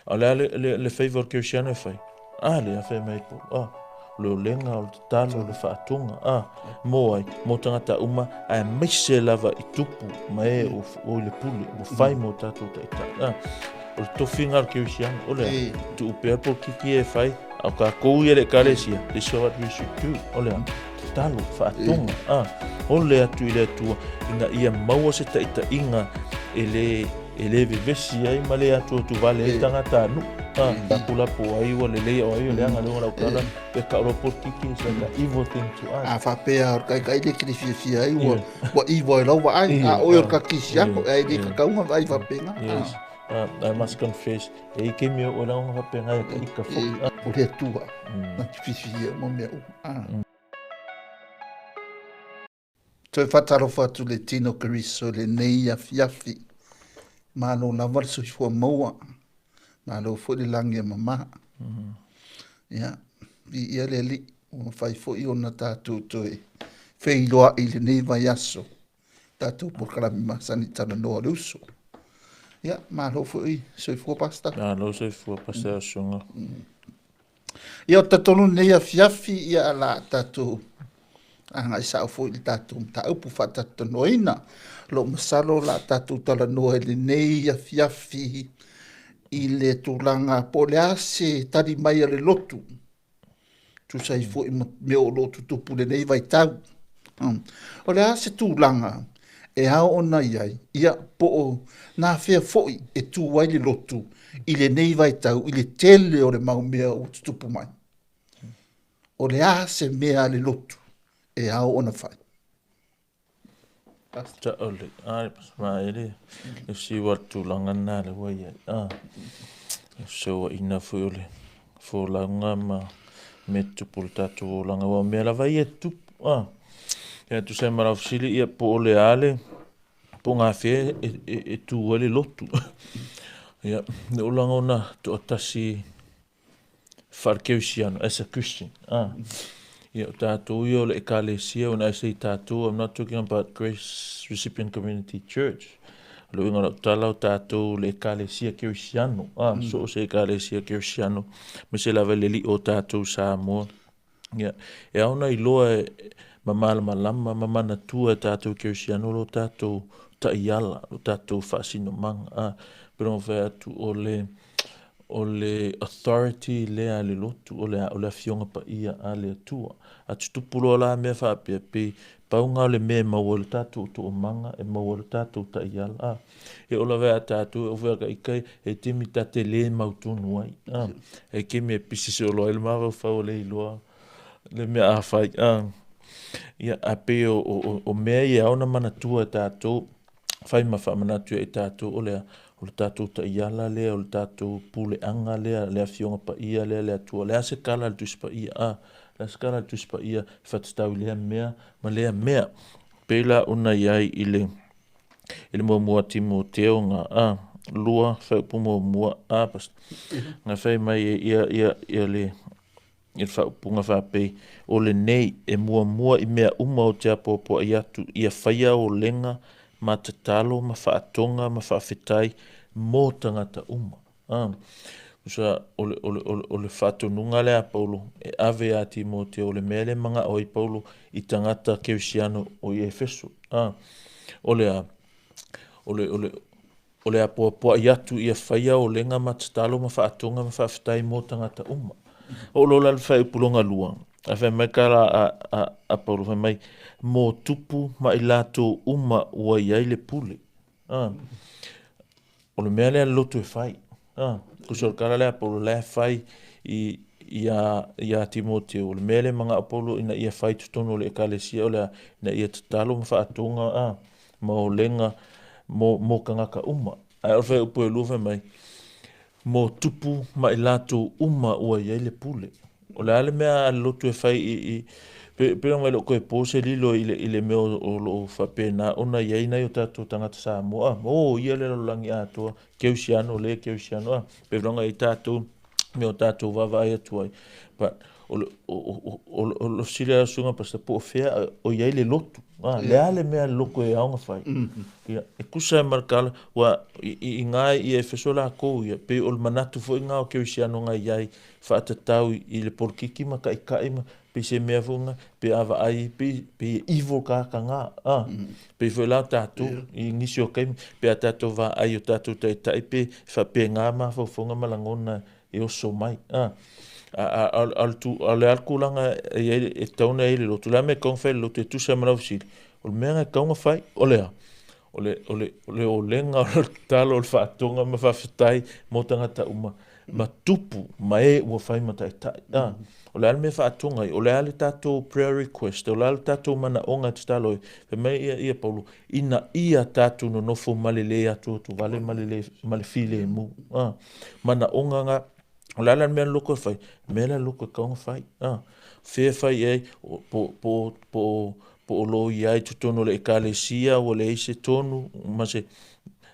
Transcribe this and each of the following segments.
A o le a le faiva o le kerisiano e fai? A lea fai mai Paulo, a, o le olega, o le tatalo, o le faatoga, a, mo ai, mo tagata uma, aemaise lava i tupu ma e o i le pule, ua fai mo tatou taitai. A, o le tofiga a le kerisiano, o le a, tuu pea le polokiki e fai, a o tatou ia le ekalesia, this is what we should do, o le a, tatalo, faatoga, a, ole atu i le Atua, ina ia maua se taitaiga e le E le vevesi ai ma le atuatuvale ai tagata a nuu. A, taku la po o ai ua lelei a o ai o leaga lea ua lautala pe kau loa polokiki is like a evil thing to us. A faapea o le taitai lea e te le fiafia ai ua ua evil i lau vaai, a oe o le kakisiano, e le tatau ona vaai faapena. Yes. I must confess, e i taimi o oe laga faapena ia ka ika foi. O le Atua na te fiafia uma mea uma. Toe faatalofa atu le tino Keriso i lenei afiafi. Malo lava le soifua maua. Malo foi le lagi e mama. Ia, viia le Alii, ua mafai foi ona tatou toe feiloai i lenei vaiaso, tatou polokalame masani Talanoa le Uso. Ia, malo foi soifua Pastor. Malo soifua Pastor Asuga. Ia, o te talitonu lenei afiafi, ia o le a tatou agai sao foi i le tatou mataupu faatatonoaina. O lou masalo o le a tatou talanoa i lenei afiafi i le tulaga po o le a se tali mai a le lotu tusa ai foi ma mea o lo o tutupu i lenei vaitau. O le a se tulaga e ao ona i ai, ia, po o na fea foi e tu ai le lotu i lenei vaitau i le tele o le mau mea ua tutupu mai. O le a se mea a le lotu e ao ona fai? Sao le, ai, ma e le, le siwa le tulaga lena le ua i ai. Ah, le fesoaina foi o le folauga ma mea tutupu o le tatou olaga, aua o mea lava ia e tutupu. Ah, ia tusa ai ma lau fesili, ia po o le a le, po o gafea e tu ai le lotu. Ia, i lou lagona toatasi faale-kerisiano, as a Christian. Ah. Ia, o tatou ia o le ekalesia, when I say tatou, I'm not talking about Grace Recipient Community Church. O le uiga o lau tala, o tatou le ekalesia kerisiano. Ah, so o se ekalesia kerisiano, me se lava le li o tatou Samoa. Ia, e ao ona iloa e ma malamalama ma manatua e tatou kerisiano lo tatou taiala, lo tatou faasinomaga. Ah, pe ona fai atu o le O le authority lea a le lotu, o le a, o le Afioga Paia a le Atua. A tutupu loa la mea faapea, pei pau na o le mea e maua ai le tatou toomaga, e maua ai le tatou taiala, a. E oo lava ia tatou e ofe aka i kai, he taimi ta te le mautonu ai, a. He taimi e pisi solo ai le mafaufau o le iloa le mea a fai, a. Ia, a pei o mea ia e ao ona manatua e tatou, fai ma faamanatu ia i tatou, o le a? O le tatou taiala lea, o le tatou puleaga lea, le Afioga Paia lea a le Atua. O le a se tala a le Tusi Paia? A, o le a se tala a le Tusi Paia e faatatau i lea mea ma lea mea? Pei la ona i ai i le, i le muamua Timoteo na, a, 2, faaiupu muamua, a, pastor, na fai mai e ia, ia, ia le, i le faaupuga faapei, O lenei, e muamua i mea uma o te apoapoai atu, ia faia olega ma tatalo ma faatoga ma faafetai mo tagata uma. A, tusa, o le, o le, o le, o le faatonuga lea a Paulo e ave ia Timoteo, o le mea lea e manao ai Paulo i tagata kerisiano o i Efeso. A, o le a? O le, o le, O le apoapoai atu ia faia olega ma tatalo ma faatoga ma faafetai mo tagata uma. Oo loa la i le faaiupu lona lua, a fai mai ka la a Paulo, fai mai, mo tupu ma i latou uma ua i ai le pule. A, o le mea lea le lotu e fai. A, tusa o le tala lea a Paulo la e fai i, ia Timoteo, o le mea lea e manao Paulo ina ia fai i totonu o le ekalesia, o le a, ina ia tatalo ma faatoga, a, ma olega mo, mo tagata uma. Ae o le faaiupu e lua fai mai, mo tupu ma i latou uma ua i ai le pule. O le a le mea a le lotu e fai i, i pe, pe ona e le o toe po se lilo i le, i le mea o, o lo o faapena ona i ai nai o tatou tagata Samoa, o ia le lalolagi atoa, keusiano le keusiano, a, pe ona i tatou mea o tatou vaavaai atu ai. But o le, o, o, o, o le fesili a susuga Pastor po o fea o i ai le lotu. Ah, le a le mea le lotu e ao ona fai. Ia, e tusa ai ma le tala, ua i, i, i ngā i Efeso lakou ia, pei o le manatu foi ngā o Kerisiano nga i ai, faatatau i, i le polokiki ma taʻitaʻi ma, pei se mea foi ngā, pe a vaai, pei, pei e evil kāka ngā, ah, pei foi la tatou, i nisi o taimi, pe a tatou vaai i o tatou taʻitaʻi, pe faapena mafaufauga ma lagona e oso mai. A, a, a, a, a, a le a le tulaga e i ai, e tatau ona i ai le lotu. O le a le mea e tatau ona fai e le lotu e tusa ma lau fesili? O le mea e tatau ona fai, o le a? O le, o le, o le olega, o le tatalo, o le faatoga ma faafetai mo tagata uma, ma tupu ma e ua fai ma taitai. A, o le a le mea e faatoga ai? O le a le tatou prayer request? O le a le tatou manaoga e tatalo ai? Fai mai ia, ia Paulo, ina ia tatou nonofo ma le lē atuatuvale ma le lē, ma le filemu. A, manaoga nga, o le a la le mea loko e fai? Mea la loko e tatau ona fai. A, fea e fai i ai, po, po, po, po o loia ai totonu o le ekalesia ua leai se tonu ma se,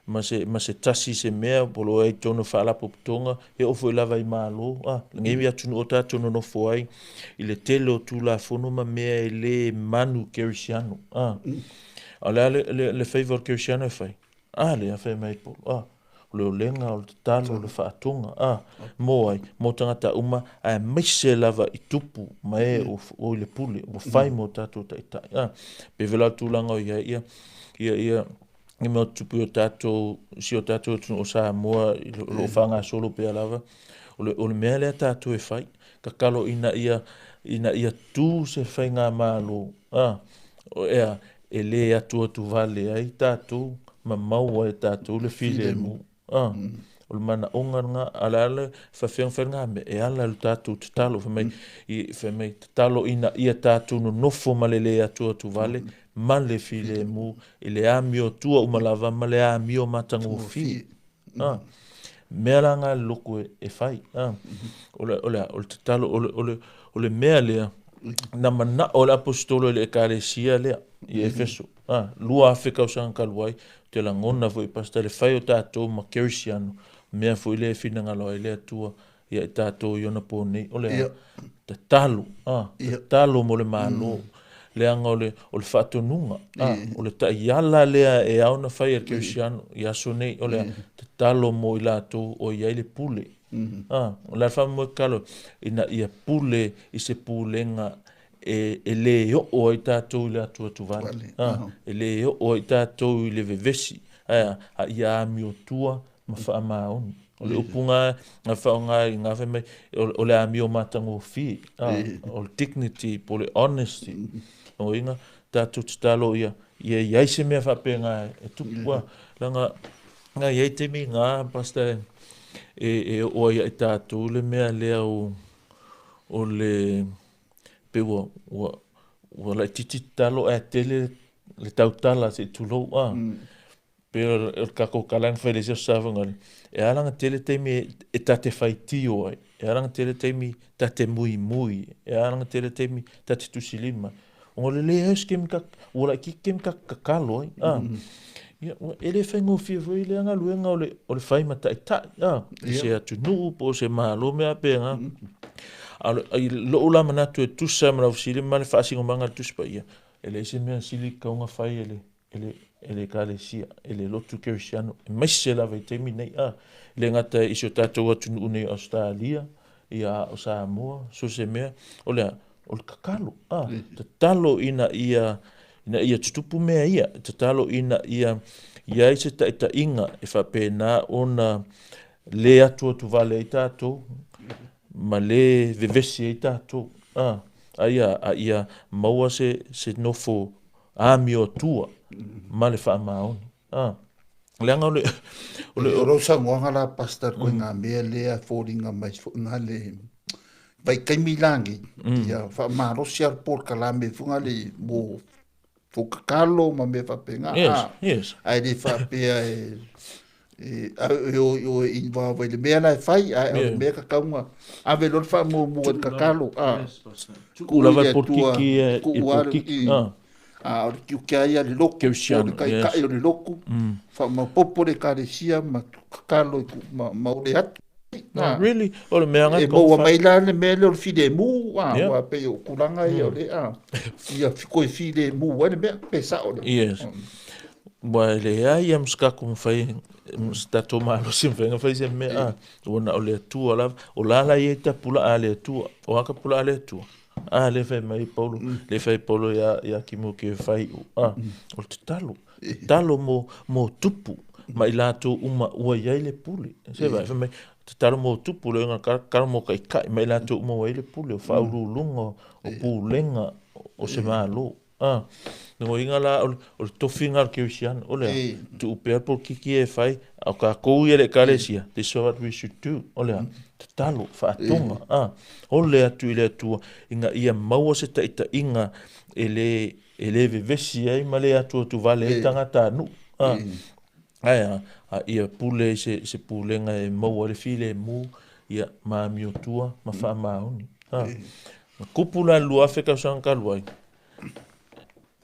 ma se, ma se tasi se mea, po o loia ai totonu o faalapotopotoga, e oo foi lava i Malo, a, lenei atunuu o tatou nonofo ai, i le tele o Tulafono ma mea e le manu kerisiano. A, a o le a le, le, le faiva o le kerisiano e fai? A lea fai mai Paulo, a, o le olega, o le tatalo, o le faatoga, a, mo ai, mo tagata uma, aemaise lava i tupu ma e o, o i le pule, ua fai mo tatou taitai. A, pei foi la o le tulaga o i ai, ia, ia, ia, i mea o tupu i o tatou, si o tatou atunuu o Samoa, o lo o faagasolo pea lava, o le, o le mea lea tatou e fai, tatalo ina ia, ina ia tu se faigamalo, a, o ea, e lē atuatuvale ai tatou ma maua e tatou le filemu. A, o le manaoga lena, a o le a le faafefea ona fai lena mea? E ala i lo tatou tatalo, fai mai, i, fai mai, tatalo ina ia tatou nonofo ma le lē atuatuvale ma le filemu i le amiotua uma lava ma le amio matagofie. A, mea la na le lotu e, e fai. A, o le, o le, o le tatalo, o le, o le, o le mea lea, na manao le aposetolo i le ekalesia lea i Efeso. A, 2000 tausaga talu ai, ou te lagona foi, Pastor, le fai o tatou ma Kerisiano, mea foi lea e finagalo ai le Atua ia i tatou i ona pō nei, o le a? Tatalo, a, tatalo mo le Malo, leaga o le, o le faatonuga, a, o le taiala lea e ao ona fai e le Kerisiano i aso nei, o le a? Tatalo mo i latou o i ai le pule. A, o le a le faamoemoe tatalo? Ina ia pule i se pulega e, e lē oo ai tatou i le atuatuvale, a, e lē oo ai tatou i le vevesi, ae a? A ia amiotua ma faamaoni. O le upu na na faaaoga i na fai mai, o le amio matagofie, a, o le dignity po o le honesty. Lona uiga, tatou tatalo ia, ia i ai se mea faapena e tupu, a, leaga na i ai taimi na, Pastor, e, e oo ai ia i tatou le mea lea o, o le, pei ua, ua, ua laitiiti tatalo ae tele le tautala se i tulou, a. Pei o le tatou tala na fai i le isi aso sa Fagalii, e ala ona tele taimi e ta te faitio ai, e ala ona tele taimi ta te muimui, e ala ona tele taimi ta te tusilima ai, ona o le leai o se taimi ta, ua laitiiti taimi ta te tatalo ai, a. Ia, e le faigofie foi lea galuega o le, o le fai ma taitai, a, i se atunuu po o se Malo, mea faapena. A o le, i lou la manatu e tusa ma lau fesili ma le faasinomaga a le Tusi Paia, e leai se mea sili tatau ona fai e le e le, e le Ekalesia, e le lotu Kerisiano, aemaise lava i taimi nei, a, e le gata i si o tatou atunuu nei o Ausetalia, ia, a o Samoa, so o se mea, o le a? O le tatalo, a, tatalo ina ia, ina ia tutupu mea ia, tatalo ina ia i ai se taitaiga e faapena ona le atuatuvale ai tatou, ma le vevesi ai tatou, a, a ia, a ia maua se, se nofo amiotua ma le faamaoni. A, leaga o le... O le, o lou saunoaga la, Pastor, koe ngā mea lea foliga mai foi ngā le vaitaimi la nei, ia faamalosi a le polokalame foi ngā le mo fokakalo ma mea faapena. Yes, yes. Ae le faapea e E, au e o i oe involve i le mea la e fai, ae o le mea tatau ona ave loa le faamuamua i le tatalo, a. Tuu lava le polokiki i le polokiki, a. A o le tiute lava ia a le lotu, o le taitai o le lotu, faamaopoopo le Ekalesia ma tatalo ma ole atu. No, really, o le mea E maua mai la le mea lea o le filemu, a, aua pei o tulaga ia o le, a, ia toe filemu ai le mea, pe sao lea. Yes. Ua e leai lava ma se tatou mafai, ma se tatou malosi e mafai ona fai se mea, a, ua na o le Atua lava. O la la e i ai tapulaa a le Atua. O a tapulaa a le Atua? A, lea e fai mai Paulo, lea e fai Paulo ia, ia Timoteo e fai, a, o le tatalo. Tatalo mo, mo tupu ma i latou uma ua i ai le pule. Se vai, fai mai, tatalo mo tupu, le uiga tatalo mo taitai ma i latou uma ua i ai le pule, o faauluuluga, o pulega o se Malo. A, lona uiga la o le tofiga o le kerisiano, o le a? Tuu pea le polokiki ia e fai, a o tatou ia le Ekalesia, this is what we should do, o le a? Tatalo, faatoga, a, ole atu i le Atua ina ia maua se taitaiga e le e le vevesi ai ma le atuatuvale ai tagatanuu, a, ae a, a ia pule i se, se pulega e maua ai le filemu, ia, ma amiotua ma faamaoni. A, na tupu la i le 2000 tausaga talu ai,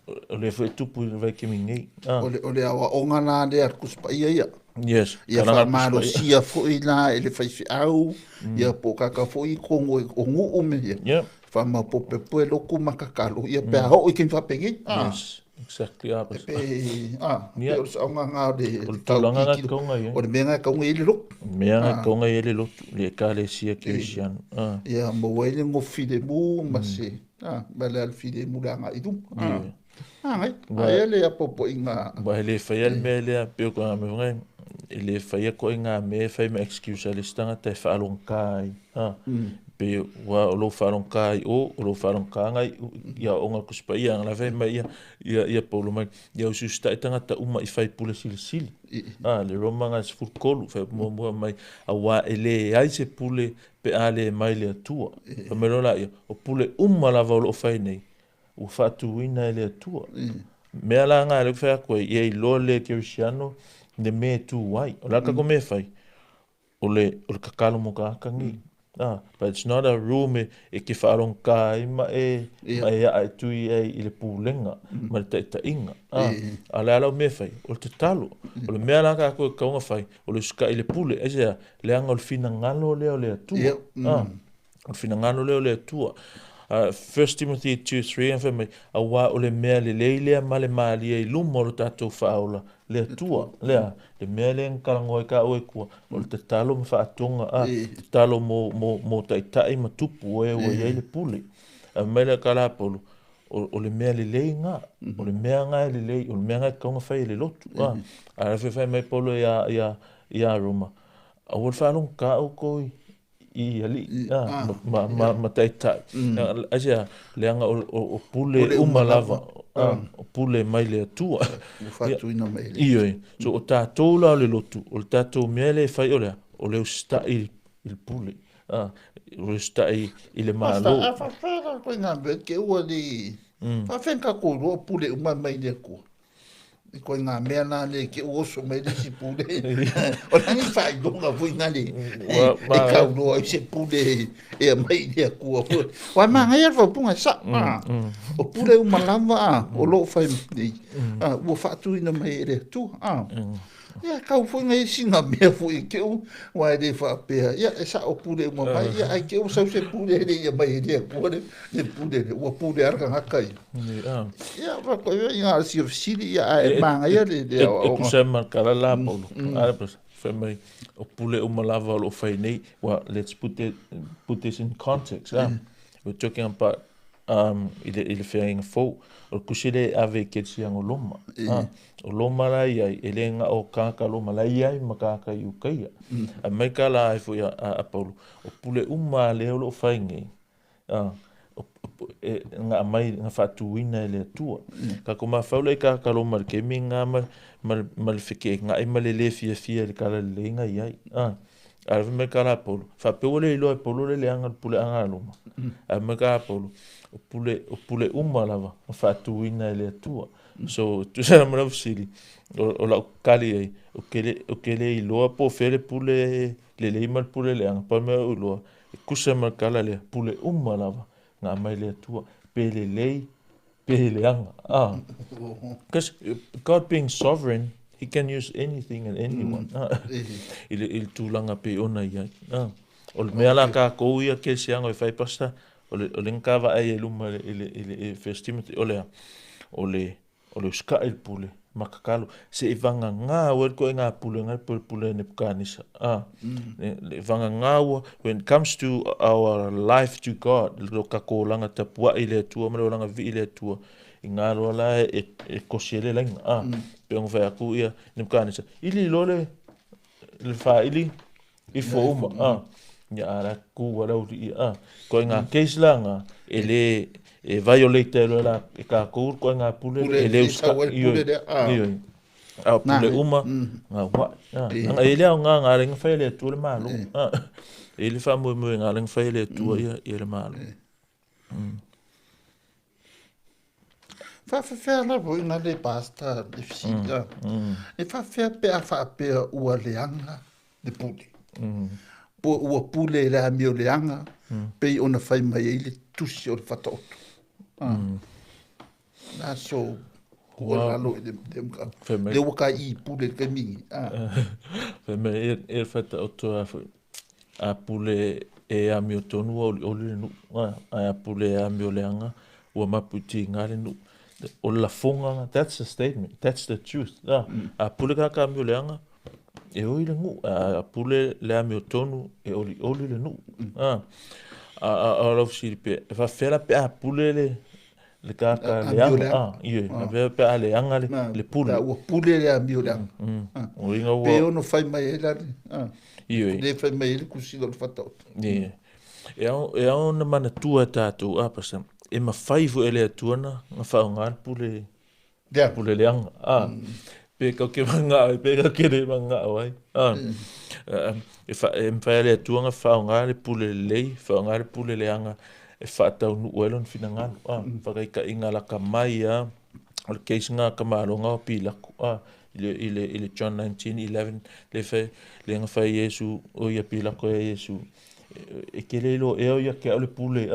o lea foi e tupu i le vaitaimi nei. A. O le, o le aoaoga la lea a le Tusi Paia ia. Yes. Ia faamalosia foi la e le faifeau, ia po o kaka foi i totonu o nuu me ia. Yeah. Faamaopoopo e lotu ma tatalo, ia pe a oo i taimi faapenei. Ah. Yes. Exactly. Ah, e pe, ah, yeah. Pe o le saoga nga o le, o le tulaga nga kaunga ia. O le mea nga kaunga i le lotu. Mea nga kaunga i le lotu, le ekalesia kerisiano. Ah. Ia, maua ai le gofilemu ma se, ah, ma le alfilemu le agai i luma. Ah. Yeah. Agai, aia le apoapoaiga. Aua e le faia le mea lea, pei o kona mea foi e le faia koe ngā mea e fai ma excuse a le isi tagata e faalogogata ai. Ha? Pei ua o lou faalogogata ai o, o lou faalogogata ngai ia aoga Tusi Paia, la fai mai ia, ia, ia Paulo mai, ia usiusitai tagata uma i faipule silisili. Ha, le Roma ngai 13, fai muamua mai, auā e leai se pule pe a le mai le Atua. Fai mai loa laia, o pule uma lava o lo o fai nei, ua faatuina e le Atua. Mea la nga lea ou te fai atu ai, ia iloa le kerisiano le mea e tu ai. O le a le tatou mea e fai? O le, o le tatalo mo tagata nei. Ah, but it's not a room e, e te faalogogata ai ma e, ma e aa e tui ai i le pulega ma le taitaiga. Ah, a o le a lau mea e fai? O le tatalo. O le mea la tatou e tatau ona fai, o le usitai i le pule. Aisea? Leaga o le finagalo lea o le Atua. Ah. O le finagalo lea o le Atua. 1 Timothy 2:3 fai mai, auā o le mea lelei lea ma le malie i luma o lo tatou faaola le Atua. Lea, le mea lea na talanoa ai tāua i tua, o le tatalo ma faatoga, a, tatalo mo, mo, mo taitai ma tupu o e ua i ai le pule. A fai mai le tala a Paulo, o, o le mea lelei nga, o le mea nga e lelei, o le mea nga e tatau ona fai e le lotu. A, a fai fai mai Paulo ia, ia, ia Roma, aua le faalogogata outou i, i alii ma, ma, ma taitai. Aisea, leaga o, o, o pule, pule uma lava, o pule mai le Atua. Ua faatuina mai le Ioe. So o tatou la o le lotu, o le tatou mea lea e fai o le a? O le usitai i le pule. O le usitai i le Malo. A faafefea la koe ngā mea ke ua le... Faafefea tatou iloa o pule uma mai le Atua? I koe ngā mea la le ke oso mai le isi pule. O le ni faailoga foi na le e kauloa i se pule e mai i le Atua foi. Wa manaia le faaupuga e sao. O pule uma lava a, o lo o fai mai nei, ua faatuina mai e le Atua. Ia, kau foi ngai sina mea foi ke u, wa e le faapea, ia, e sao pule uma mai, ia, ai ke u sau se pule le ia mai e le Atua le, le pule le, ua pule a le tagata ia. Ia, wa koe i ngā si o fesili, ia, a e manaia le, le E, e tusa ai ma le tala la a Paulo. A fai mai, o pule uma lava o lo o fai nei, well, let's put, it, put this in context, ah. We're talking about um, i le, i le feagaiga fou. O le tusi lea e ave i kerisiano Roma. Ah, o Roma la i ai, e le na o kāka Roma, la i ai ma kāka i Ukaia. A mai ka la ai foi a, a, a Paulo, o pule uma a lea o lo o fai nei, ah, o, o, e, na aumai, na faatuina e le Atua. Ka ko mafau la i kāka Roma le kemi ngā ma, ma, ma le fekeena'i ma le lē fiafia i le talalelei na i ai. Ah. A fai mai ka la Paulo, faapea ua le iloa e Paulo le leaga o le puleaga a Roma. Ae fai mai ka la Paulo, o pule, o pule uma lava na faatuina e le Atua. So, e tusa ma lau fesili, o, o lau tali ai, ou te le, ou te le iloa po o fea le pule lelei ma le pule leaga, pau le mea ou iloa, e tusa ma le tala lea, pule uma lava na aumai le Atua, pe lelei, pe leaga. Ah. Because God being sovereign, He can use anything and anyone. I le tulaga pei ona i ai. O le mea la kākou ia kerisiano e fai pastor, o le nga vaai ai i luma i le First Timothy, o le a? O le usikai i le pule ma tatalo. Se i vagagā ua le ituaiga pule na le pule a Nebukanesa. Le vagagā ua, when it comes to our life to God, lo tatou olaga tapuai i le Atua ma le olaga vivii i le Atua, i ngā loa la e kosi ai le laina. Pei ona fai atu ia Nebukanesa, ili loa le faili ifo uma. Ia a la ku wa lau li a. Ko ngā case la ngā, e le e violate e loa la e kākou ko ngā pule, e le uska, pule lea, ioi. A pule uma, ngā wa. Nga e lea o ngā ngā lenga whai le atua le malo. E le wha mue mue ngā lenga whai le atua ia le malo. Whaawhawhea la voi ngā le pasta le fisika. E whaawhea pe a whaapea ua leanga le pule. Po ua pule le amio leanga, pei ona whai mai ei le tusi o le whataoto. Nā so, kua lalo i le le ua kai i pule le kai mingi. Whai mai e le whataoto a whai. A pule e amio tonu ua oli oli le nuu. A pule e amio leanga, ua mapu i tīngā le nuu. O le lafoga, that's the statement, that's the truth. A pule ka amio leanga, e oi le nuu. A pule le amio tonu, e oli oli le nuu. A lau fesili pe, e faafefea pe a pule le kaka leanga. Ioe, a faafefea pe a leanga le pule. Ua pule le amio leanga. O inga ua... Pe ono whai mai e la Ioe. Le whai mai e le kusila o le whataoto. Ie. E ao na manatua tātou, pasa, e mawhai fo e le atuana, ngā whaonga le pule, pule leanga. Pe kau ke manga ai, pe kau ke re manga ai. E mwhai le atua ngā whaonga le pule lei, whaonga le pule leanga, e whaatau nu uelo ni whinangalo. Whakaika i ngā laka mai, o le case ngā kamalonga o Pilaku, i le John 19:11, le whai, le ngā whai Yesu, o ia Pilaku e Yesu, e ke leilo e au ia ke au le pule,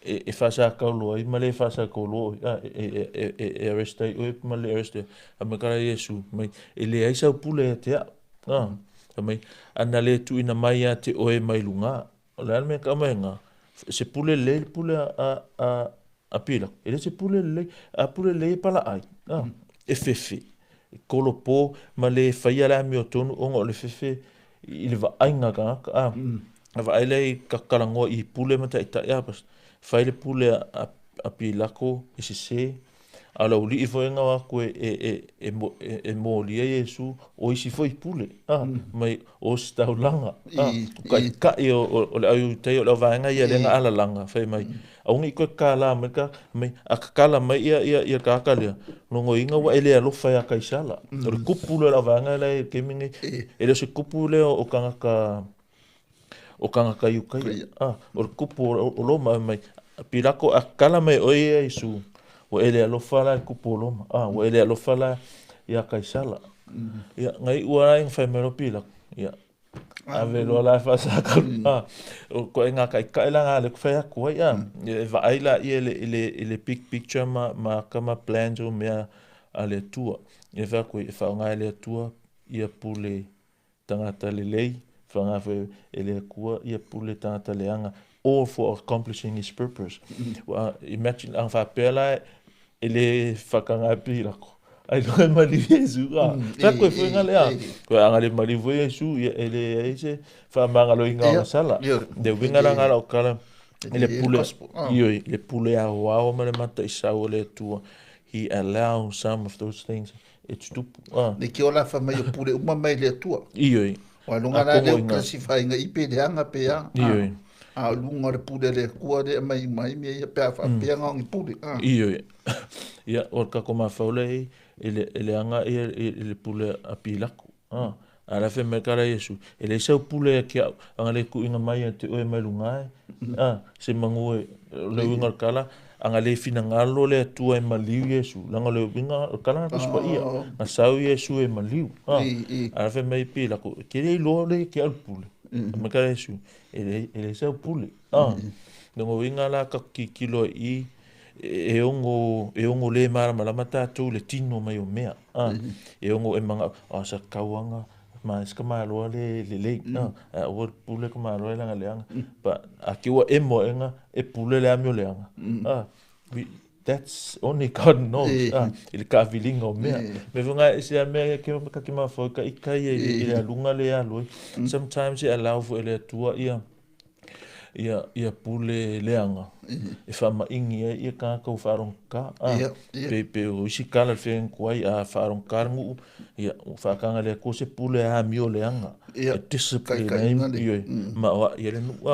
e whasa kauloa ai, ma le whasa kauloa, e arrestai oe, ma le arrestai. A me kara Yesu, mai, e le ai sau pule e te au, a mai, ana le tuina mai a te oe mai lunga, o le alme ka mai ngā, se pule le pule a Pilaku, e le se pule le, a pule le pala ai, e fefe, e kolopo, ma le whaia la amio tonu, onga o le fefe, i le vaaiga kangaka, a vaai le i kakalangoa i pule ma taitai, pas, whai le pule a Pilaku, e sese, a lau lii fo enga wako e mōlia Yesu, o isi fo i pule, mai o se taulanga, kai kai o le au tei o le vaenga ia lenga alalanga, whai mai, a ungi koe kala mai ka, mai, a kakala mai ia kaka lea, longo inga wa ele alofa ia kaisala, o le kupu le au vaenga le kemingi, e le se kupu le o kangaka, o kangaka iukai, o le kupu o loma mai, Pilaku a kala mai o ia Yesu, ua ele alofa la kupu o Roma, ua ele alofa la ia Kaisala. Ia, ngai ua la inga whai mero Pilaku, ia, ave loa la whasaka, o koe ngā kai kai la ngā le kuwhai aku ai, e vaai la ia i le big picture ma kama plans o mea a le atua. E whai aku e whaonga e le atua, ia pule tangata le lei, whaonga whai e le akua, ia pule tangata leanga, all for accomplishing his purpose. Well, imagine, ang whapea la, e le whakanga Pilaku. Ai loa e maliu Yesu. Wha koe fwe ngā lea. Koe anga le maliu fwe Yesu, e le e se whamangalo i ngā sala. De winga la ngā lau kala, le pule, ioi, le pule a wao ma le mata i sau le atua. He allows some of those things. E tutupu. Ne ki o la wha mai o pule uma mai le atua. Ioi. Wa lunga la leo classify nga ipe leanga pe a. Ioi. A lunga le pule le kua le mai mai me ia pe a wha ngā ngi pule. Ioi. Ia, o ka ko mawhaule i le anga ia i le pule a Pilaku. A la whe mai kara Yesu. E le sau pule a kia anga le kuinga mai a te oe mai lunga e. Se mangu e le winga o kala. Anga le whinangalo le atua e maliu Yesu. Langa le winga o kala ngā kuspa ia. Nga sau Yesu e maliu. A la whe mai Pilaku. Ke le iloa le kia au pule. A mai kara Yesu. E le sau pule. Nongo winga la ka kikilo i e ono e ono le malamalama tatou i le tino mai o mea a e ono e manao a sa kauaga ma se ka malo le lelei a ae aua le pule ka malo e laga leaga but a ke ua emo aʻega e pule le amio leaga a we that's only God knows a i le taaviliga o mea mea foi na e ese a mea ke ka ke mafaufau ka ika ia i le aluga le alu ai sometimes e allow foi e le Atua ia ia ia pule leaga e faamaʻigi ai ia tagata ua faalogogata a pe pe o isi tala le feagai ai a faalogogata le nuu ia ua faataga e le Atua se pule e amio leaga e discipline ai ioe ma aoai ai le nuu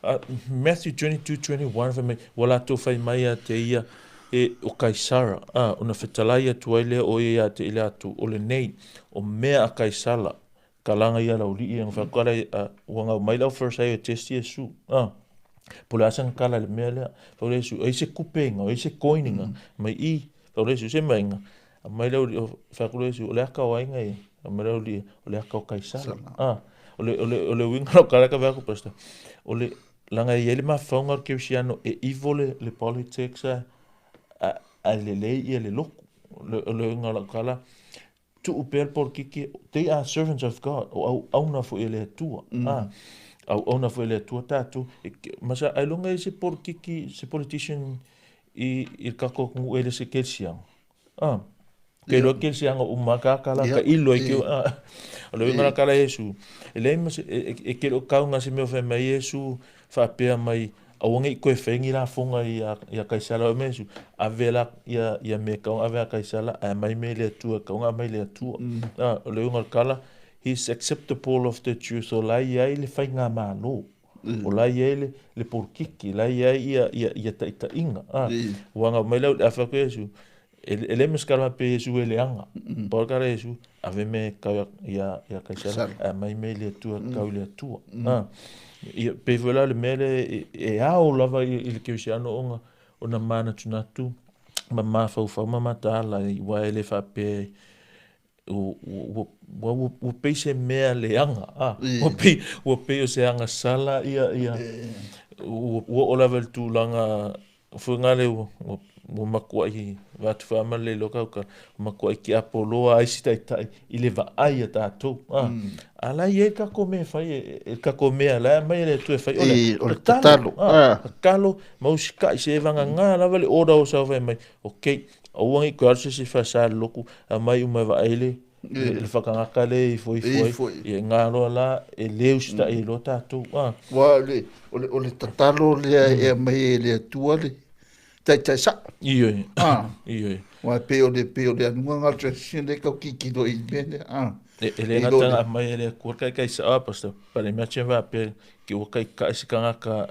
a Matthew 22:21 fai mai ua latou fai mai ia te ia e o Kaisara a ona fetalai atu ai lea o ia ia te i latou o lenei o mea a Kaisala Kalaga ia laulii e fai atu ala ua gau mai lau first ai e test Iesu. Ah. Po le asa kala le mea lea. Fai le Iesu, ai se kupe inga, ai se coin inga. Mm. Mai i, fai le Iesu se mai inga. Mai le fai atu le Iesu, o le aka o ainga ia. Mai le uli, o le aka o Kaisara. Ah. O le o le o le winga lo kala ka vea ku pastor. O le langa ia le mafaunga o le kerisiano e ivo le le politics a a lelei ia le loku. O le winga o lau kala Tuu pea le polokiki, they are servants of God, o auauna foi e le Atua. Mm. Ah, auauna foi e le Atua tatou. Ma sa ailoga e se polokiki, se politician i, i le kako nuu e le se kelisiaga. Ah, ke iloa kelisiaga uma ka kala ka ilo i ke ah. O le uiga la kala Iesu, e leai ma se, e, e ke leo kauga se mea o fai mai Iesu faapea mai Aua ne i toe fai ni lafoga ia, ia Kaisara o Iesu, ave la ia, ia mea e ave a Kaisara, ae aumai mea i le Atua, e tatau ona aumai i le Atua. Mm. Ah, o le uiga o le tala, he's acceptable of the Jews, o la e i ai le faigamalo. Mm. O la e i ai le, le polokiki, la e i ai ia, ia, ia taitaiga. Ah, mm. Ua gau mai lea, a fai atu Iesu, e, e le ma se tala faapea Iesu e leaga. Mm. Pau le tala a Iesu, ave mea e tau ia, ia Kaisara, ae aumai mea i le Atua, mm. tau i le Atua. Mm. Ah, ia, pei foi la le mea lea e, e ao lava i, i le kerisiano ona, ona manatunatu ma mafaufau ma mataala aua e le faapea ua, ua, ua, ua, ua pei se mea leaga, ah, ua pei, ua pei o se agasala ia, ia, ua, ua oo lava i le tulaga Foi ngā leo ua matuai vaeatu wha le iloa kau ka matuai tiapoloa ai si taitai i le vaai a tatou. Ah, mm. A la i ai kako mea fai e, e kako mea la mai le tu e fai ole. O le tatalo. Ah, tatalo mau sikaʻi se e vagagā lava le order o sau fai mai. Okay, aua nei toe alu se isi faasaloloku aumai uma e vaai le le whakangaka le ifo ifo ai. Ia ngā loa la e le usitaʻi ai loa tatou. Ah. Ua o le, o le, o le tatalo lea e aumai e le Atua le taitai sao. Ioe. Ah. Ioe. Ua e pei o le, pei o le anuga ngā transition le kau kikilo i mea lea. Ah. E, e le gata nga aumai e le Atua le kaikai sao, ah, Pastor. But imagine faapea ki ua kaikaʻi se kangaka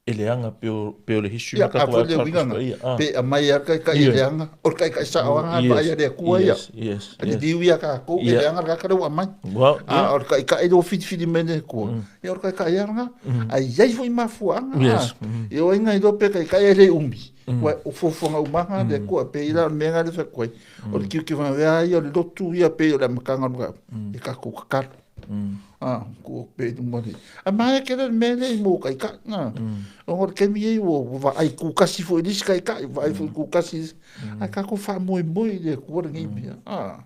e leaga pei o, pei o le history ma tatou vaai atu paia. Ah. Pe aumai lava le kaikai e leaga, o le kaikai sao lava mm, vaai a le Atua ia. Yes, yes, yes. Liliu ia tatou, e leaga le tagata lea ua aumai. Well, yeah. A o le kaikai lea ua filifili mai le Atua, mm. ia o le kaikai lava lena. Mm. Ae i ai foi mafuaaga. Yes. Mm. Ia o ai na iloa pe kaikai ae le umi. Mm. Ua o fuafuaga uma lava le Atua, pei la o le mea lena lea fai atu ai. O le kiukiu ia o le lotu ia pei o le amataga o le e tatou tatalo. Mm. Ah, ko pe luma le. A mai ke le mea nei mo kai ka na. Mm. O ngor ke mi ei wo va ai ku kasi fo ilis kai ka va ai fo ku kasi. Mm. A ka ko fa moi moi le ku le ngi mea. Ah.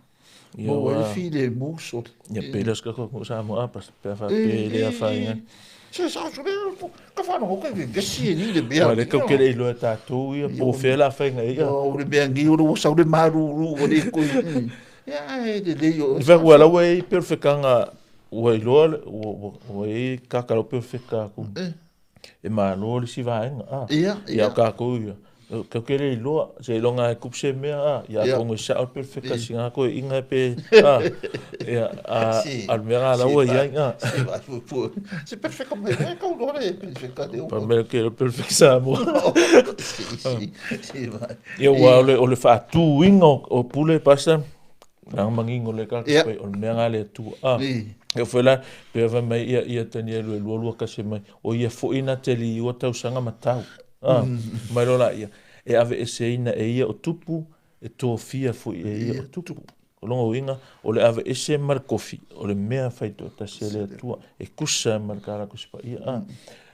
Ia Mo e fi le mo so. Ia pe le ska ko sa mo apa pe fa pe le a fa inga. Se sa so le ka fa no ko ke vesi ni le mea. Wa le ko ke le iloa tatou ia po fe la fa inga ia. O le mea ngi o le sa le maru ru o le ko. Ia e lelei o. I faku ala ua i perfekanga ua iloa ua ua i kakalo perfeka aku. E malo le isi vaega a. Ia ia. Ia kākou ia. Kau ke le iloa se iloga e kupu se mea a ia atonu e sao le perfeka singa koe inga pe a ia a a le mea la ua i ai a. Se perfeka mai e kau loa le perfeka le. Pa mea ke le perfeka Samoa. Ia ua o le, o le faatuina o, o pule pasa, leaga manino le kaka yeah. o le mea nga le Atua. Ah, ia foi la, pea fai mai ia, ia Tanielu e lua lua kasi mai, o ia foi na te li ua tausaga ma tau. Ah, mm. mai lola ia, e ave eseina e ia o tupu, e tofia foi e ia o tupu. O lona uiga, o le ave ese ma le kofi, o le mea fai toatasi a le Atua, e kusa ma le Kalakosipaia. Ah.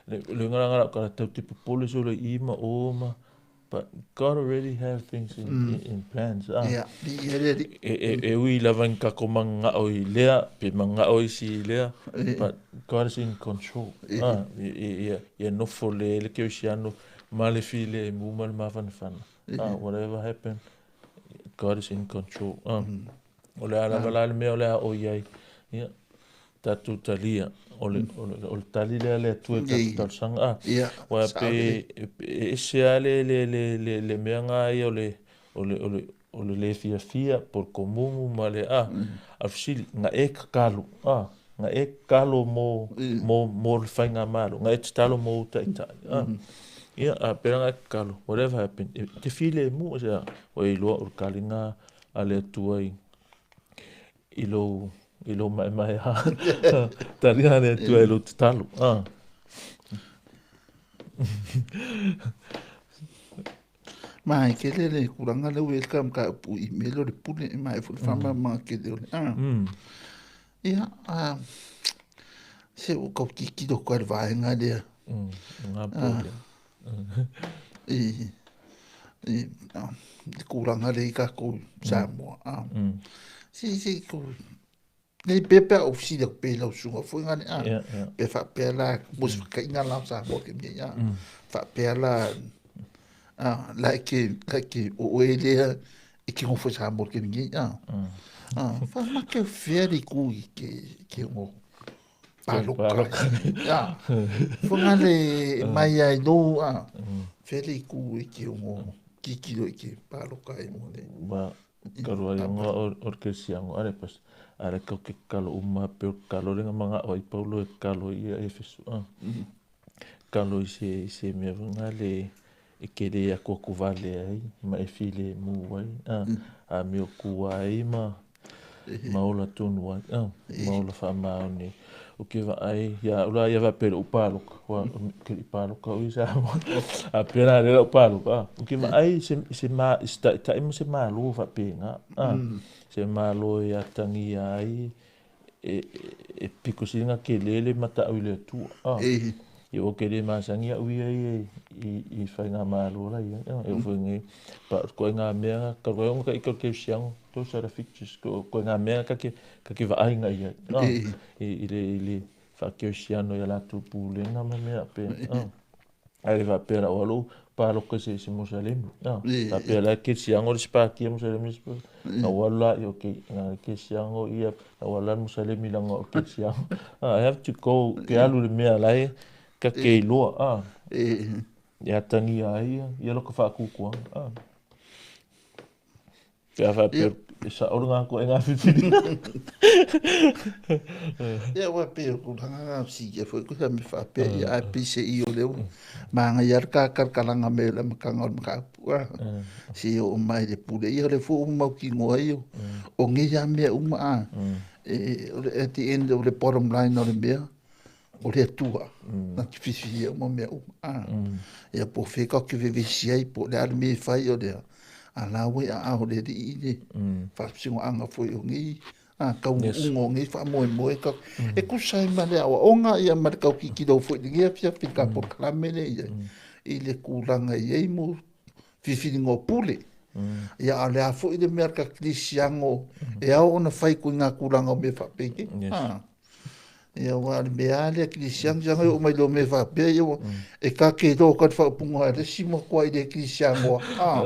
Le uiga la ka tau te popole solo i ma o ma but God already have things in, in, in plans. Ah. Ia, viia le Alii. E ui lava i kako mangao i lea, pe mangao isi i lea, but God is in control. Ah, ia nofo le le kerisiano ma le filemu ma le mafanafana. Ah, whatever happen, God is in control. Ah. O le a lava la le mea o le a o i ai. Ia, tatou talia. O le, o le, o le tali lea le Atua i tatou talosaga. Ah, Ia, aua sao pe lelei. e ese lava le mea lena ia o le, o le, o le, o le le fiafia po o le komumu ma le, a, a o le fesili, na e tatalo, a, na e tatalo mo, mo, mo le faigamalo, na e tatalo mo ou taitai, a. Ia, a pēlā na e tatalo, whatever happen, e te filemu, se a, ua e iloa o le kaliga a le Atua i, i lou i lou maemaea taliga le Atua i lou tatalo. Ah. Ma e kele le tulaga lea ua i ai le mataupu i mea lea o le pule, ma e foi le faamalamalamaga tele o le a. Ia, se ua tau tilotilo atu lava i le vaega lea. Ngā pule. I le tulaga lea i tatou Samoa. Se nei pea pe a ou fesili atu pea i lau susuga foi ngale a. Pe faapea la, mo se whakainga la o Samoa ke mea ia. Faapea la, la e ke, la e ke o oe lea e ke ngofo Samoa ke mea ia. Whamake whea le ku i ke ngo paloka. Ia. Whangale e mai ai lou a. Whea le ku i ke ngo kikiro i ke paloka i mo le. Ba, kalu ai ngo o le kerisiano ale pas ale kau ke kalo uma pe o kalo lenga manga o i paulo e kalo i e Efesu a. Kalo i se mea whangale e ke le aku aku vale ai ma e file mu ai a. A meo ku ai ma ma ola tonu ai, ah, ma ola faamaoni. O ke vaai, ia ula ia faapea i lou paloka, ua ke le i paloka oi Samoa. A pea la lea lau paloka, ah. O ke vaai i se, i se ma, i se taitai ma se malo faapena, ah. Se malo e atagia ai, e piko sili ona tele le matau i le Atua. Ah. Ia ua ke le masani au ia ia i faigamalo la ia. E oo foi nei, pa koe ngā mea, ka koe ona ka ika o le kerisiano, those are the features, koe ngā mea ka ke, ka ke vaai nga ia. Ah. I le whaakerisiano i a latou pulega ma mea pe. Ah. Ae le faapea la, ua lou paloka i se isi Musalemi. Ah. Faapea la kerisiano le sipakia Musalemi. Na ua alu la, okay, na le kerisiano ia, na ua alu la le Musalemi langa o le kerisiano. Ah, I have to go, ke alu le mea la e, ka ke iloa. Ah. E atagia ai ia, ia loka whaakukuanga. Ah. Pe a faapea, e sao le ngā koe ngā whiwhiri. Ia, ua pei o tulaga ngā sikia foi ko me faapea ia ai pei se i o leo maangai a le kakalakalaga mai o le amataga o le mataupu a se i oo mai le pule ia o le foi ua mautinoa ia o nei lava mea uma a e o le at the end o le bottom line o le mea o le Atua na te whiwhiria uma mea uma. A, ia po whē ka ke vevesi ai, po le a le mea e whai o lea. A la ua i a ao le alii i le whaasingoanga foi o nei, a, kaunuunga o nei whaamoemoe ka. E kusa ai ma le aoaoga ia ma le kaukikilo foi i lenei afiafi i ka polokalame lea i ai, i le tulaga i ai mo whiwhiringa o pule. Ia a o le a foi le mea ka kerisiano e ao ona whai koe i ngā tulaga o mea whaapei. A, Ia aua o le mea lava lea kerisiano seaga e oo mai loa mea faapea ia ua e kake loa ka le faaupuga a le isi matua i le kerisiano a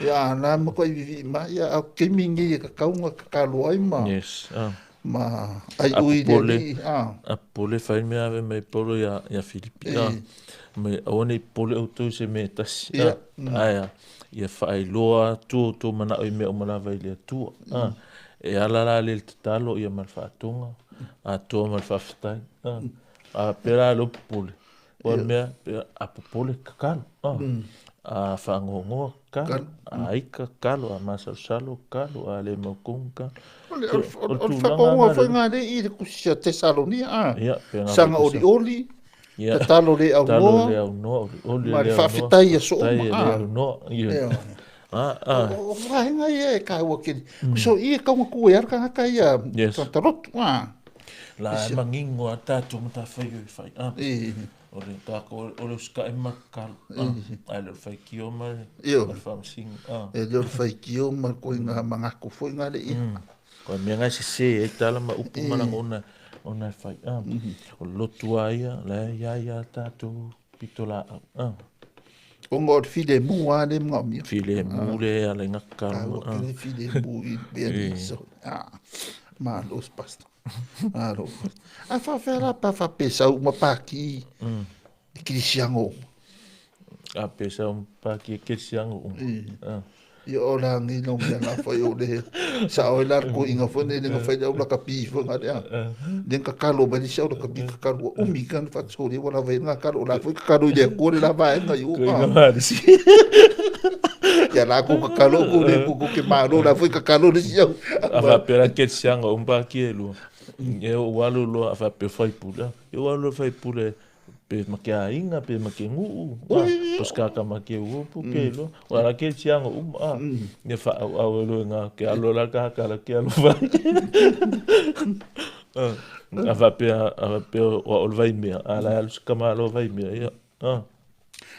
ia a la matuai vivii mai ia a o taimi lenei e tatau ona tatalo ai ma Yes. Ah. ma aioi i le Alii a. A popole fai le mea ave mai Paulo ia ia Filipi a mai aua nei popole outou i se mea e tasi a ae a ia faailoa atu outou manao i mea uma lava i le Atua a E ala la le tatalo ia ma le faatoga, atoa ma le faafetai. A pēlā lou popole. Ua le mea, a popole kakalo. A faanoanoa kakalo, a ika kakalo, a masalosalo kakalo, a le maukomu kakalo. O le faatonuga foi lena lea i le tusi a Tesalonia, a saga olioli, tatalo le aunoa, ma le faafetai i aso uma. O vaega ia e taua tele. So i e taunga ai le tagata ia tagata lotu. La e manino a tatou matafaioi e fai. O le tatou o le usitai ma le tatalo, ae le o le faitio ma le faamasino. E le o le faitio ma le koiga manatu foi na le ia. O le mea na e sese ai tala ma upu ma lagona ona e fai. O le lotu lava ia, o la e i ai lava le tatou pitolaau. Ona o le filemu lava lea e manaomia. Filemu lea e ala ai ona tatalo. Taua tele filemu i mea nei. Malo Pastor. Malo. A faafefea la pe a faapea e sau uma pati e kerisiano uma? A pe sau uma pati e kerisiano uma. Ia o la nei lau mea na fai o le sao ai la le toeaina foi nei le fai le au lakapi foi na lea. Le tatalo mai le isi au lakapi tatalo ua umi ka na faatosoli ua lava ai na tatalo o la foi tatalo i le Atua le la vaega i o. Ia la kou tatalo kou le kou ke malo la foi tatalo le isi au. A faapea la kerisiano uma pati e lua. E ou alu loa a faapea faipule. E ou alu loa faipule pe ma ke aiga, pe ma ke nuu, po o se ma ke upu ke iloa. Ua la kerisiano uma, ia faaauau ai loa i ina ke alo la ka la ke alo vai. A faapea, a faapea o au o le Vaimea, a la e alu si tamaloa Vaimea, ia.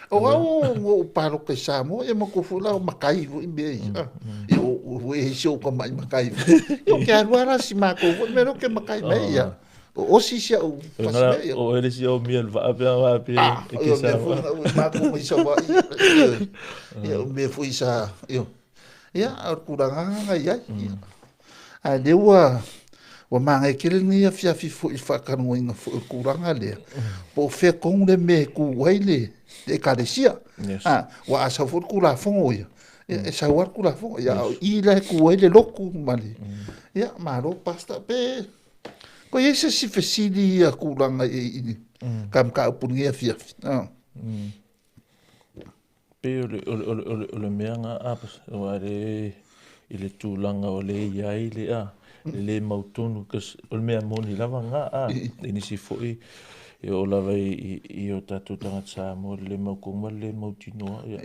O au na ou palota i Samoa, ia matou foi la o matai foi mea ia. Ia o e isi ou tama'i matai foi. Ia ou te alu lava la si matou foi mea lea ou te matai mai ia. O osi si au fasi mea ia. O ele si au mea le vaa pea vaa pe e ke sa. Foi na matou mai Savaii. Ia o mea foi sa ia. Ia o le tulaga lena i ai. Ae lea ua ua manaia tele lenei afiafi foi i le faatalanoaina foi o le tulaga lea, po o fea tonu le mea e tu ai le Ekalesia. Yes. Aua a sau foi le Tulafono ia, ia e sau lava le Tulafono, ia a o i la e tu ai le lotu ma le... Ia, malo Pastor, pe ko i ai se isi fesili ia tulaga i i ka mataupu i lenei afiafi? Pei o le, o le, o le, o le, o le mea na a, aua le, i le tulaga o le i ai le a, le le mautonu, 'cause o le mea moni lava na a, i nisi foi e oo lava i, i, i o tatou tagata Samoa, le le mautonu ma le le mautinoa, ia,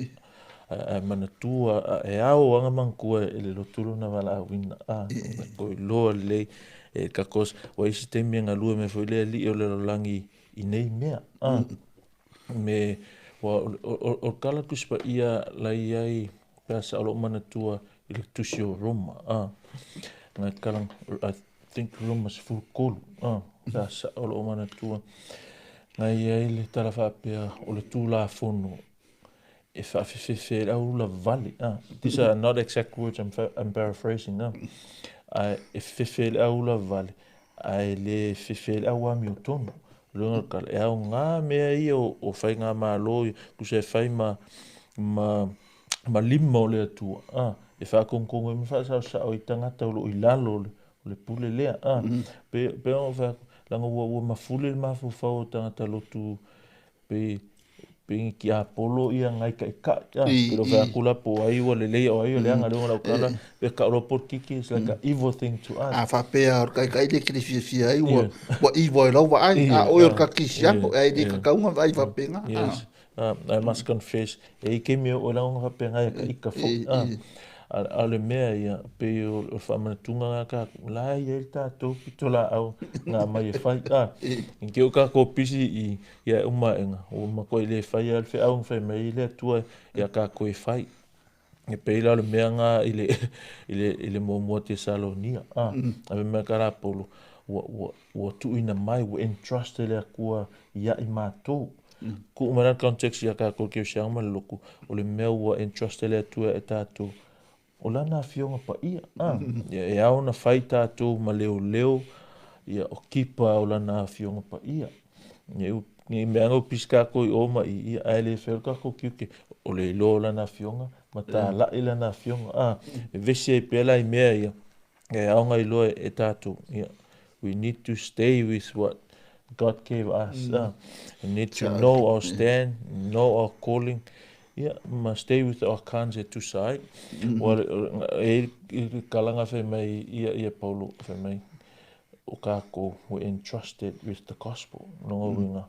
ae manatua, e ao lava ona manatua e le lotu lona valaauina, a, tatou iloa lelei, e 'cause ua i ai isi taimi e galue mai foi le alii o le lalolagi i nei mea, a. Me, ua, o le tala Tusi Paia la i ai, pe a sao lou manatua i le Tusi o Roma, a, na tala, I think Roma 13, a, pe a sao lou manatua, na i ai le tala faapea o le Tulafono e faafefefe ai le au ulavale, a, these are not exact words, I'm paraphrasing, a, ae e fefefe ai le au ulavale, ae le fefe ai le au amiotonu. O le uiga o le tala, e aoga mea ia o faigamalo ia, tusa e fai ma, ma, ma lima o le Atua, a, e faatonutonu ai ma faasaosao ai tagata o lo o i lalo o le pule lea, a. Pei, pei ona ou fai atu, leaga ua, ua mafuli le mafaufau o tagata lotu Pei, pei ni tiapolo ia nai taitai, a. Pe le o fai atu la po o ai ua lelei a o ai ua leaga le uiga o lau tala, pe tau loa polokiki it's like a evil thing to us. A faapea o le taitai lea e te le fiafia ai ua, ua evil i lau vaai, a oe o le kakisiano, ae le tatau ona vaai faapena. Yes. I must confess, e i ai taimi e oo ai lagona faapena ia ta ita foi, a. A o le mea ia, pei o le faamanatuga lena tatou, o la e i ai le tatou pitolaau na aumai e fai, a. I te i ua tatou pisi i Ia e uma aʻena, ua matuai le faia le feau na fai mai ai le Atua iā tatou e fai. E pei la o le mea na i le, i le, i le muamua Tesalonia, a, a fai mai ka Paulo, ua, ua, ua tuuina mai, ua entrust e le Atua ia i matou. Tuu mai la le context iā tatou kerisiano ma le lotu, o le mea ua entrust e le Atua ia i tatou, O lana Afioga Paia, a, ia, e ao ona fai tatou ma leoleo, ia, o kipa o lana Afioga Paia. Ne i, ne i mea ane ua pisi tatou i o ma i, ia, ae le faia lo tatou tiute, o le iloa o lana Afioga, ma talai lana Afioga, a, e vevesi ai pea la i mea ia, e ao ona iloa e tatou, ia, we need to stay with what God gave us, a, we need to know our stand, know our calling, Ia, ma stay with our cons e tusa ai. Ua, e i le kalana fai mai ia, ia Paulo, fai mai, o kākou, we entrusted with the gospel. Lona uiga,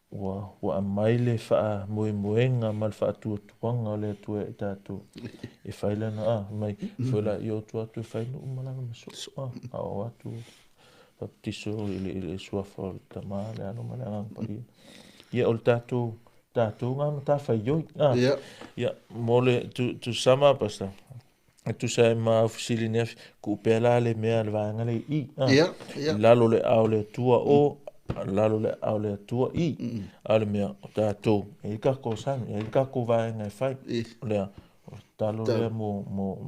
ua, ua aumai le faamoemoega ma le faatuatuaga o le Atua ia i tatou e fai lana, a, mai, foi la, ia o atu atu e fai nuu ma lana ma soo, a, a o atu, baptiso i le, i le suafa o le Tama, le Alo ma le Agaga Paia. Ia, o le tatou, tatou ngā matafaioi. Ah. Ia, mo le, to sum up, Pastor, e tusa ai ma au fesili nei afi, tuu pea la le mea le vaega lea i i. Ah. Ia. I lalo o le aao o le Atua o, lalo o le aao o le Atua i. A o le mea, o tatou, e i ai le tatou assignment, e i ai le tatou vaega e fai. O le a? O le tatalo lea mo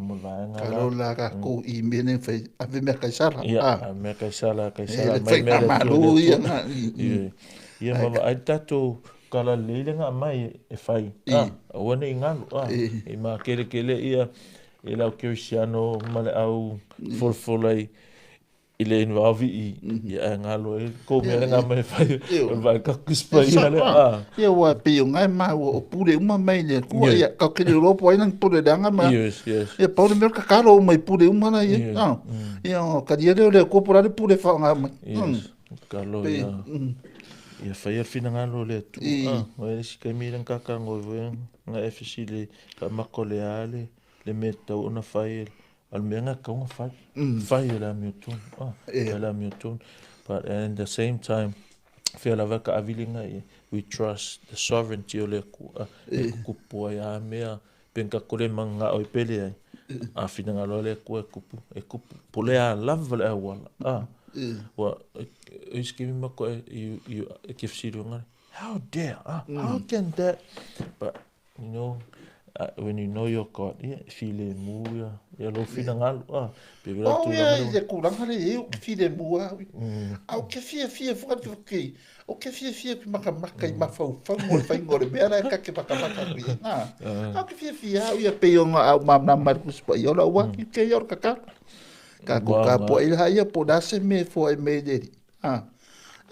le vaega la. Tatalo la tatou i mea nei fai, ave mea Kaisara. Ia, ave mea Kaisara, Kaisara, E le aumai mea le Atua, faigamalo le ia Atua. na. Ia, ma vaai le tatou tala lelei lea na aumai e fai. Aua ne i galo. I makeletele ia i le au kerisiano ma le au folafola i le involve i ia ae galo ai kou mea lea na aumai e fai. O le vaai kakus paia lea. Ia ua pei o ngai maua o pule uma mai le Atua. Ia, kau ke iloa po o ai nani pule leaga ma. Yes. Ia, pau le mea o le tatalo uma i pule uma la i ai. Ia, o talia lea o le Atua po o le a le pule e faaaoga mai. Yes. Tatalo ia. Ia faia le finagalo o le Atua. O le isi taimi lea na tatalanoa ai foi na e fesili faamako le a le mea e tatau ona fai. O le mea na tatau ona fai. Fai o le amiotonu. Fai le amiotonu. But at the same time, fea lava ka aviliga ia, we trust the sovereignty o le Atua. E tupu ai a mea, pe na tatou le mananao ai pe leai. A finagalo lava le Atua e tupu, e tupu. Po o le a lava le auala. Ua, o isi taimi matou e te fesili ona, how dare, how can that, but you know, when you know your God, ia, e filemu ia, ia lou finagalo, pe vela Oh, tulaga ia, lea. i le tulaga lea i ai, ou te filemu lava au ia. A ou te fiafia foi, ou te fiafia ou te matamata i mafaufauga o le faiga o le mea la e ta te matamata atu i ai. Na, a ou te fiafia au ia pei ona a ou malamalama i le Tusi Paia, o lau atu ke ia o le tatalo. Tatou tapuai la ia po o le a se mea e foai mai e le Alii.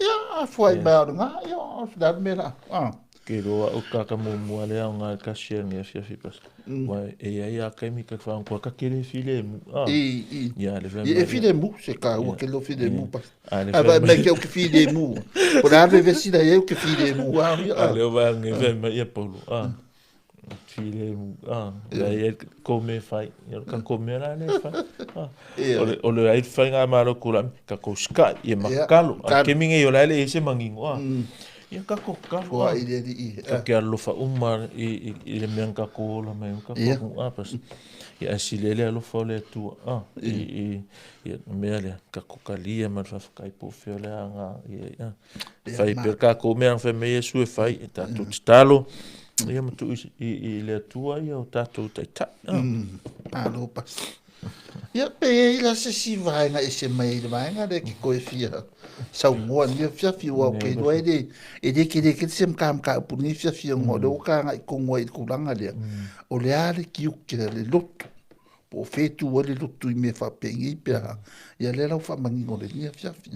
Ia, a foai mai lava o lena, ia, o le a le mea la. Ke iloa au kaka muamua lea o ngā kasi a nei afiafi pas. Wai e ia ia kaimi ka whanau ka kele filemu. I, i. Ia, le I, e filemu, se ka ua ke lo filemu pas. A, le A vai mai ke o ke filemu. Po le a le vesi la ia o ke filemu. A, le o vai nge vai mai ia Paulo. Filemu. La ia ko me fai. Ia ka ko me la le fai. O le ai fai ngā malo kula, ka ko sky, ia makalo. A ke minge i o la le ese mangingo. Ia ka ko kalo. Kua i le i. Ka ke alofa uma i le mea ka ko ola mai. Ka ko pas. Ia asi le le alofa o le Atua. I, ia mea lea, ka ko kalia ma le whawhakai po whio le anga. Ia, ia. Whai pe ka ko mea whai me Yesu e whai, e tātou tatalo. Ia ma tu i le Atua ia o tātou taitai. Alo pas. Ia pe e ila se si vaenga e se mai i le vaenga le ke koe fia saunoa ni fiafi ua o ke iloa e le e le ke le ke se mka mka upu ni fiafi o le o ka ngai kongoa i le kulaga lea. O le a le kiuke le lotu. Po o whētu o le lotu i mea whapengi pe aha. Ia le lau whamangingo le ni fiafi.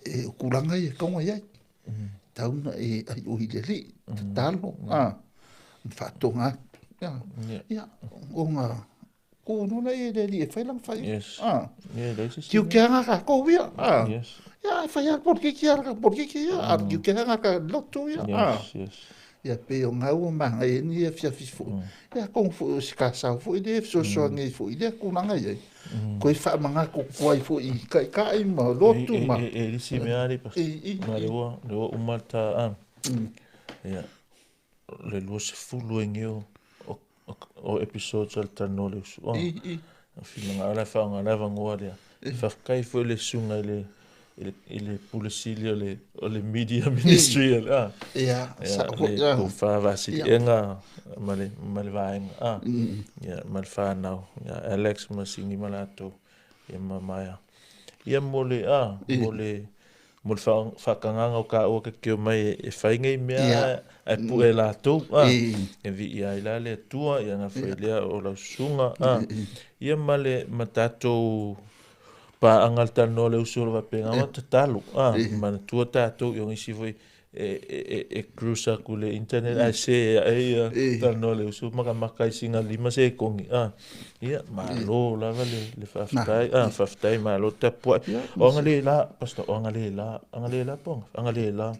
E o kulaga ia kaunga iai. Tauna e ai o i le li. Tatalo. Whaatonga atu. Ia, o ngā ko nona e le li e whai lang whai. Yes. Yeah, le se Kiu ke anga ka ko ia. Yes. Ia, e whai a por ke ki ara, por ke ki ia. Kiu ke anga ka lotu ia. Yes, yes. Ia, pe o ngā ua maha e ni e fiafi fo. Ia, kong fo o se ka sau fo i le so ngi fo i le kunanga ia. Ko i wha manga ko kuai fo i kai kai ma lotu ma. E li si mea ali pas. I, i, Ma le ua, le ua umata, Ia, le lua se fulu e ngeo o episodes al tano le usu. I, i. Whina ngā ala wha ngā lava ngoa lea. Whawhakai fo le sunga i le pule sili o le media ministry. Ia, Ia, sa fo, le ia. ko wha vasi e ngā ma le vaenga. Ia, ma le whanau. Ia, Alex ma Singi ma latou. Ia, ma Maia. Ia, mo le, mo le whakanganga o ka ua ka keo mai e whai ngei mea e pu e latou. E vi i ai la le Atua, ia ngā whai lea o lau sunga. Ia ma le ma tātou pāanga le talanoa le usu o le vapenga, ma tatalo. Manatua tātou i o ngisi foi e cruise aku le internet, ai se e ia talanoa le usu, maka maka i singa lima se e kongi. Ia, malo lava le whawhitai. Whawhitai, malo tapuai. O anga le la, pastor, o anga le la, anga le la ponga, anga le la.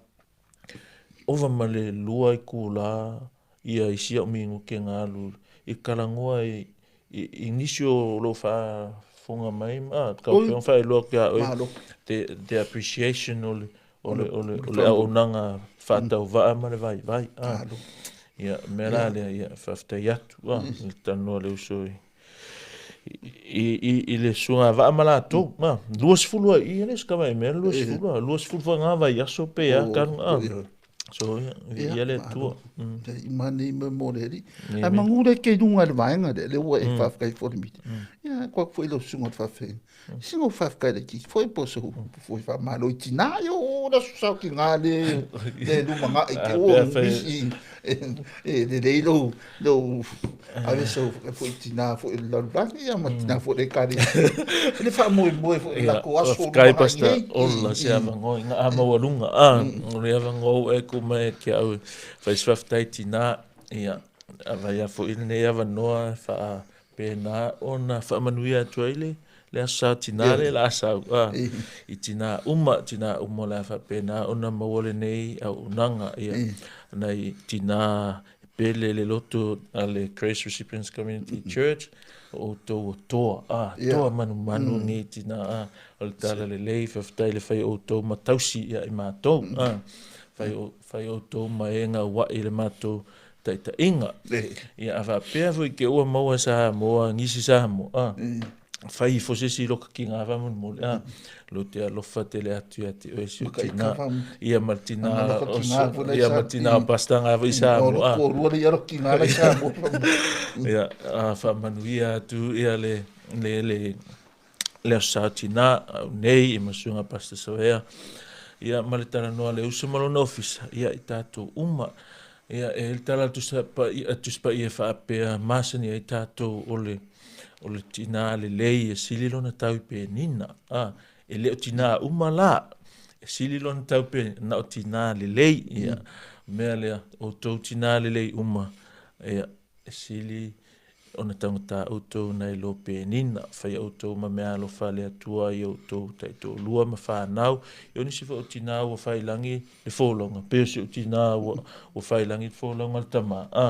Ova ma le lua i kula, ia i sia o mingu ke ngā i kalangoa i nisi o lo wha fonga mai, ka Oi. pe wha iloa kia oi, Malo. the appreciation o le, O le, o le, o le auaunaga faatauvaa ma le vaivai. A. Ia, o le mea la lea, ia, faafetai atu, a, i le talanoa a le uso i, i, i, i le suaga vaa ma latou. A, 20 ai, ia le se kava e mea le 20, a, 20 foi ngā vaiaso pe a, kanu, a. So, ia, ia le Atua. I mani me mo le alii. Ae manu le ke i lunga i le vaega lea, lea ua e faafetai foi le miti. Ia, ko aku foi lau susuga o le faafeaiga. Sina ou faafetai laitiiti foi po o se upu foi faamalo i tinā, ia o le aso sao tinā le le lumanai te ua misi e lelei lou lou ave sau foi tinā foi i le lalolagi ia ma tinā foi le ekalesia. Le faamoemoe foi i le latou aso o Faafetai lumanai Pastor nei. Ola se avanoa i nga maualuga a o le avanoa ua e tuu mai ia te au e fai se faafetai tinā ia avea foi lenei avanoa e faapena ona faamanuia atu ai le le aso sa tinā le la sau a i tinā uma tinā uma o le a faapena ona maua lenei auaunaga ia nai tinā pele le loto a le Grace Recipients Community Church o outou o toa a toa manumanu nei tinā a o le tala lelei faafetai le fai o outou ma tausi ia i matou a fai o fai outou ma e gaua'i le matou taitaiga. Ia a faapea foi ke ua maua Samoa, nisi Samoa, a, fai ifo se isi loka ki ngā faamolemole, a, lo te alofa tele atu ia te oe si o tina, ia ma le tina, ia ma le tina o Pastor ngā foi Samoa, a. Ia, a faamanuia atu ia le, le, le, le aso sa tina au nei i ma susuga Pastor Savea, ia ma le talanoa a le uso ma lona ofisa, ia i tatou uma. Ia, e le tala a le Tusi Paia e faapea, masani ai tatou o le, o le tinā lelei e sili lona tau i penina. A, e le o tinā uma la, e sili lona tau i penina, na o tinā lelei. Ia, mea lea, outou tinā lelei uma, ia, E sili ona taugata outou nai lo penina, faia outou ma mea alofa a le Atua i outou taitoalua ma fanau. I o nisi foi o tinā ua failangi le folauga, pei o si ou tinā ua, ua failangi le folauga a le tamā. A,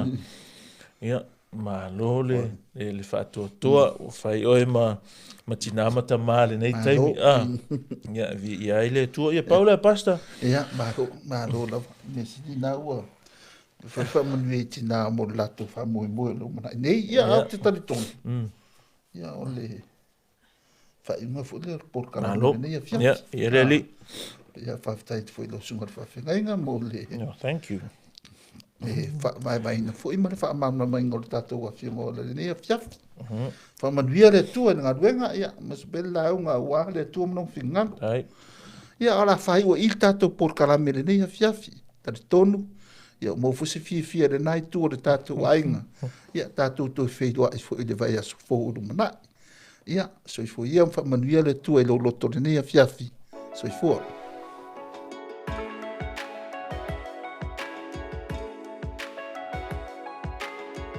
ia, malo le, le, le faatoatoa, ua fai oe ma, ma tinā ma tamā lenei taimi. A, ia, viia ai le Atua. Ia, pau lea, Pastor. Ia, malo, malo lava. Mea sili na ua, Fai faamanuia i tinā mo le latou faamoemoe o le lumanai nei. Ia, a ou te talitonu, ia, o le faaiuga foi lea o le polokalame lenei afiafi. Ia, ia le alii. Ia, faafetai atu foi i lau susuga i le faafeagaiga mo le No, thank you. le faavaevaeina foi ma le faamalamalamaina o le tatou afioga o lenei afiafi. Faamanuia le Atua i le galuega, ia, ma se pele lauga aua le Atua ma lona finagalo. Ai. Ia, o le a faaiu ai i le tatou polokalame lenei afiafi. Talitonu, ia ua maua foi se fiafia i lena itu o le tatou aiga, ia tatou toe feiloai foi i le vaiaso fou o lumanai. Ia, soifua ia ma faamanuia le Atua i lou loto i lenei afiafi. Soifua.